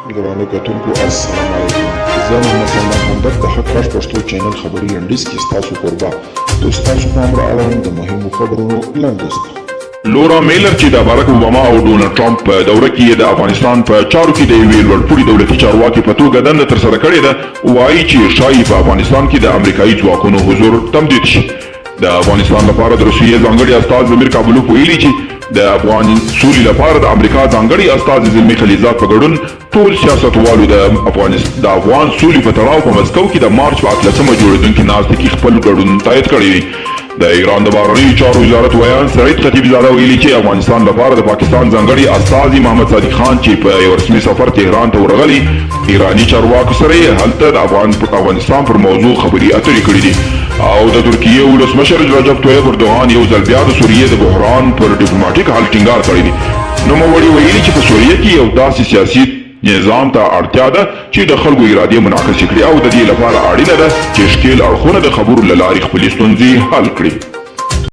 ګرانو کتونکو السلام علیکم، زه محمد سلمان همدرد د حق غږ پښتو چینل خبري لنډیز کې ستاسو کوربه اوس ستاسو پام را اړوم د مهمو خبرونو لنډیز ته. لورا میلر چې د بارک اوباما او ډونالډ ټرمپ په دوره کې یې د افغانستان په چارو کې د یوې لوړپوړي دولتي چارواکي په توګه دنده ترسره کړې ده، وايي چې ښايي په افغانستان کې د امریکايي ځواکونو حضور تمدید شي. د افغانستان لپاره د روسیې ځانګړي استازي ضمیر کابلوف ویلي چې د افغان سولې لپاره د امریکا ځانګړي استازي زلمي خلیلزاد په ګډون ټول سیاستوالو د افغانستان د افغان سولې په تړاو په مسکو کې د مارچ په 18مه جوړېدونکې ناسته کې خپل ګډون تایید کړی دی. د ایران د بهرنیو چارو وزارت ویاند سعید خطیب زاده ویلي چې افغانستان لپاره د پاکستان ځانګړي استازي محمد صادق خان چې په یو رسمي سفر تهران ته ورغلی، ایراني چارواکو سره یې هلته د افغان افغانستان پر موضوع خبرې اترې کړې دي. او د ترکیې ولسمشر رجب طیب اردوغان یو ځل بیا د سوریې د بحران پر ډیپلوماټیک حل ټینګار کړی دی. نوموړي ویلي چې په سوریه کې یو داسې سیاسي نظام ته اړتیا ده چې د خلکو ارادې منعکسې کړي او د دې لپاره اړینه ده چې ښکېل اړخونه د خبرو له لارې خپلې ستونزې حل کړي.